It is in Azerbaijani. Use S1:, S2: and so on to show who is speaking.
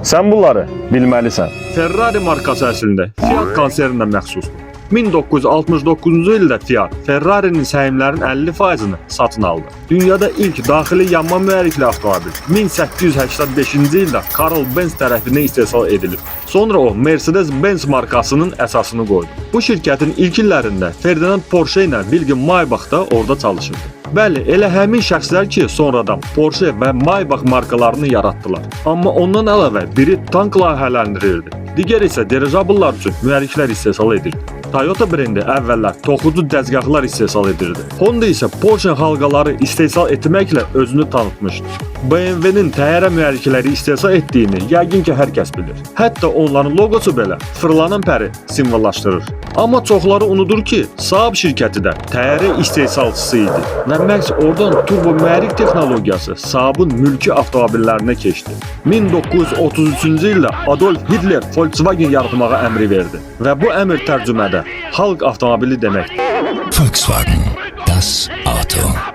S1: Sən bunları bilməlisən.
S2: Ferrari markası əslində Fiat konserninə məxsusdur. 1969-cu ildə Fiat Ferrari-nin səhmlərinin 50%-ni satın aldı. Dünyada ilk daxili yanma mühərrikli avtomobil 1885-ci ildə Karl Benz tərəfindən istehsal edilib. Sonra o Mercedes-Benz markasının əsasını qoydu. Bu şirkətin ilk illərində Ferdinand Porsche ilə Wilhelm Maybach da orada çalışırdı. Bəli, elə həmin şəxslər ki, sonradan Porsche və Maybach markalarını yaratdılar. Amma ondan əlavə biri tank layihələndirirdi, digəri isə dirijabllar üçün mühərriklər istehsal edirdi. Toyota brendi əvvəllər toxucu dəzgahlar istehsal edirdi. Honda isə Porsche halqaları istehsal etməklə özünü tanıtmışdı. BMW-nin təyyarə mühərrikləri istehsal etdiyini yəqin ki, hər kəs bilir. Hətta onların loqosu belə fırlanan pəri simvollaşdırır. Amma çoxları unudur ki, Saab şirkəti də təyyarə istehsalçısı idi və məhz oradan turbo mühərrik texnologiyası Saabın mülki avtomobillərinə keçdi. 1933-cü ildə Adolf Hitler Volkswagen yaratmağa əmri verdi və bu əmr tərcümədə xalq avtomobili deməkdir.
S3: Volkswagen, das Auto.